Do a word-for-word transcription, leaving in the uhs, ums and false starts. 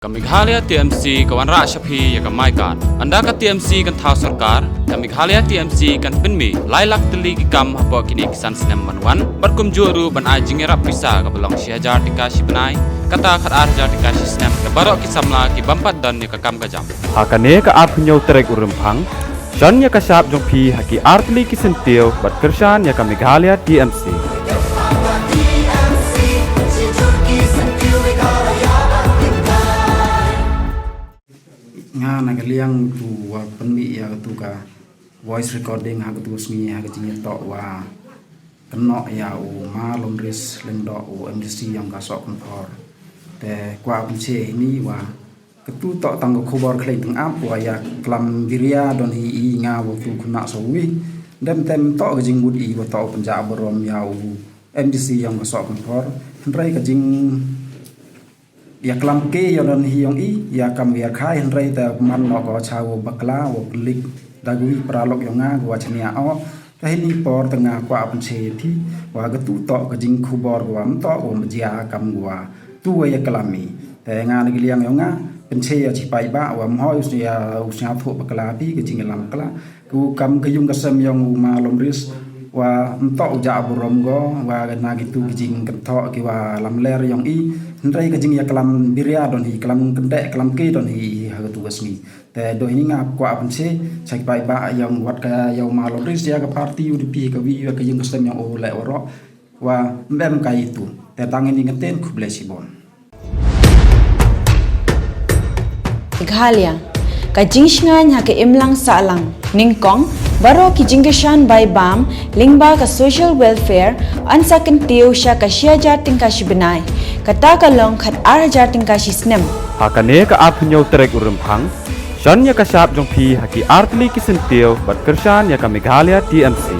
Ka Meghalaya T M C ka wanrah sha phi ya ka MyKad. Ynda ka T M C kan thaw sorkar, ka Meghalaya T M C kan pynmih lai lak tylli ki kam hapoh kini ki san snem ban wan, bad kumjuh ruh ban ai jingyarap pisa kaba long shi hajar tyngka shi bnai, kata khatar hajar tyngka shi snem, da baroh ki samla ki bym pat don ya ka kam ka jam. Ha kane ka arphew hynñiew tarik u Rymphang, shon ya ka shap jong phi ha ki ar tylli ki syntiew bad kyrshan ya ka Meghalaya T M C. Nga na ka liang tu wa pynmih ya tu ka voice recording ha ka tu sngi ha ka jingtoh wa kynnoh ya u Ma Lomris Lyngdoh, u M D C yong ka Sohkymphor. Te kwah pynche ini wa katu toh tang ka khubor khlei tang ap wa ya klam biria don hi i nga wa tu khuna sawi. Dem tem toh ka jingmut i wa toh pynjah burom ya u M D C yong ka Sohkymphor. Hynrei ka jing ya klam ke ya don hi yong i ya kam wir khai, hynrei te man no ko cha wa bakla wa pynlik da wi paralok yong nga wa chania o. Te hini por te nga kwah pynche thi wa katu toh ka jingkhubor wa mtoh wa mjia kam wa tu wa ya klam i. Te nga na ka liang yong nga pynche ya chi paidbah wa mhoi u snia u snia thoh bakla phi ka jinglam kla. Ku kam ka yung ka sem yong u Ma Lomris wa mtoh u jah burom ko wa na kitu ki jingkyntoh ki wa lamler yong i. Hynrei ka jing ya klam biria don hi, klam kyndeh klam ke don hi ha katu ka sngi. Te do hini nga kwah pynche cha ki paidbah yong wat ka yong Ma Lomris ya ka party U D P ka wi ya ka yung ka sem yong u le waroh wa mbem ka itu. Te tang ini ngten, khublei shibun. Meghalaya, ka jingsngaiñ ha ka imlang sahlang. Nyngkong, baroh ki jingkyrshan bai bam lyngba ka social welfare yn sa kyntiew sha ka shi hajar tyngka shi bnai, kata ka long khatar hajar tyngka shi snem. Ha kane ka arphew hynñiew tarik u Rymphang, shon ya ka shap jong phi ha ki ar tylli ki syntiew bad kyrshan ya ka Meghalaya T M C.